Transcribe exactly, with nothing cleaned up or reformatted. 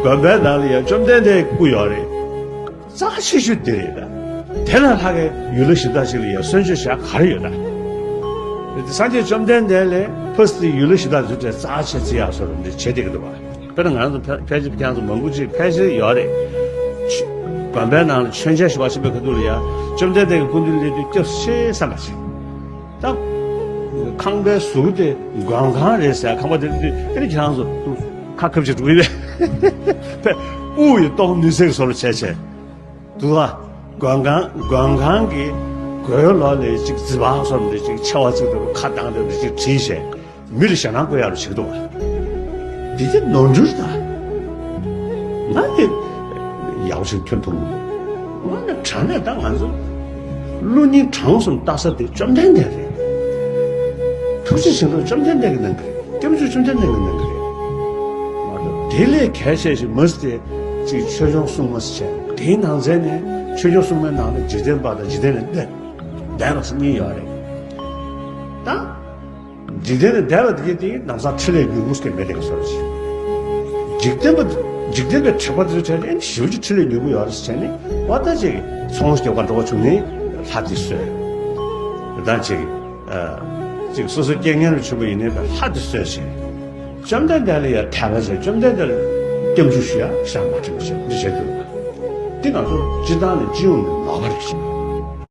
དགོན་པའི་ནང་ལ་ཡང་བཅོམ་ལྡན་འདས་སྐུ་ཡོད་རེད། རྩ་ཆེ་ཤོས་དེ་རེད་ད། དེ་ལས་ལྷག་གི་ཡུལ་ལུང་གཞན་དག་ཅིག་ལ་ཡང་གསོལ་མཆོད་བྱ་ག་རེ་ཡོད་ད། སངས་རྒྱས་བཅོམ་ལྡན་འདས་ལས་ཕར་ཚུར་ཡུལ་ལུང་གཞན་དག་ཚོས་རྩ་ཆེ་བརྩི་ཡག་སོགས་རེ་འདྲ་བྱེད་བསྡད་ཀྱི་འདུག་བ། དཔེར་ན་ང་རང་ཚོ་ཕལ་ཕལ་ཆེར་ཁྱེད་རང་ཚོ་མང་པོ་ཅིག་ཕལ་ཆེར་ཡོད་རེད། ཆུ་དགོན་པའི་ནང་ལ་མཆོད་མཇལ་ཞུ་བ་ཕྱིན་པའི་ཁ་ཐུག་ལ་ཡང་བཅོམ་ལྡན་འདས་ཀྱི་སྐུ་མདུན་སླེབས་དུས་སྐྱབས་སུ་མཆི་བསམ་པ་བྱེད། ད་ཁང་པའི་ཟུར་དེ་མགོན་ཁང་རེད་ཟེར། ཁང་པ་དེ་དུས་ཨེ་ནི་ཁྱེད་རང་ཚོ་ཁ་ཁབ་ཅིག་འགྲོ་གི་རེད། དབུ་ཡི་ཏོག་ནུས་ཚད་བཟོ་འདྲ་བྱས་བྱས། འདུག་ཨ། མགོན་ཁང་མགོན་ཁང་གི་སྒོའི་ལོགས་ལ་ཅིག་རྫི་བ་བཟོ་འདྲ་ཅིག་མཆེ་བ་ཅིག་འདུག་ཁ་གདངས་འདྲ་ཅིག་བྲིས་བྱས། མི་ལ་ཞེད་སྣང་སྐུལ་ཡག་རུ་བྱེད་ཀྱི་འདུག་བ། འདི་ཚོ་ནོར་འཁྲུལ་ད། ང་ནི་ཡག་པོ་ཞིག་ཐོན་ཐུབ་མི་འདུག་ང་ནི་དྲང་གནས་ད་ང་ཚོ་བློ་སྙིང་བྲང་གསུམ་ལྟ་ས་དེ་བཅོམ་ལྡན་འདས་རེད། ཐུགས་རྗེ་ཆེན་པོ་བཅོམ་ལྡན་འདས་ཀྱིས་གནང་གི་རེད། སྐྱབས་མཆོག་བཅོམ་ལྡན་འདས་ཀྱིས་གནང་གི་རེད། མ་གཏོགས་དེ་ལས་གལ་ཆེ་ཞིག་མ་ཟད་དེ་ཅིག་ཆོས་སྐྱོང་སྲུང་མ་ཟེར་བྱས། དེའི་ནང་ཚན་ནས་ཆོས་སྐྱོང་སྲུང་མའི་ནང་ནས་འཇིག་རྟེན་པ་དང་འཇིག་རྟེན་ལས་འདས་འདས་པ་ཟེར་གཉིས་ཡོད་རེད། ད། འཇིག་རྟེན་ལས་འདས་པ་དེ་གྱད་དེ་ལམ་སང་འཕྲིན་ལས་མྱུར་པོ་ཞིག་མེད་དེ་ག་སོར་ཞིག་འཇིག་རྟེན་པ་འཇིག་རྟེན་པའི་དྲེགས་པ་དེ་ཚོ་བྲལ་ནས་ཞེ་པོ་ཅིག་འཕྲིན་ལས་མྱུར་པོ་ཡོད་རེད་ཟེར་ནས་བ་ད་ཅིག་ཚོང་སྐྱོབ་པ་འགྲོ་བ་བྱུང་ནས་ལྷ་དེ་གསོལ། ད་ཅིག་ཅིག་སོ་སོ་རྐྱེན་ངན་རུ་བྱུང་བ་ཡིན་ནའི་ལྷ་དེ་གསོལ་བྱས། བཅོམ་ལྡན་འདས་ལ་ཡང་དད་པ་བྱས། བཅོམ་ལྡན་འདས་ལ་སྐྱབས་འཇུག་ཞུ་ཡ་ཞག་མ་ཁྲིམས་བྱས་འདི་བྱས་འདུག་འདི་ང་ཚོ་སྤྱི་བཏང་ནས་སྤྱི་ཡོངས་ནས་ལོག་པ་རེད།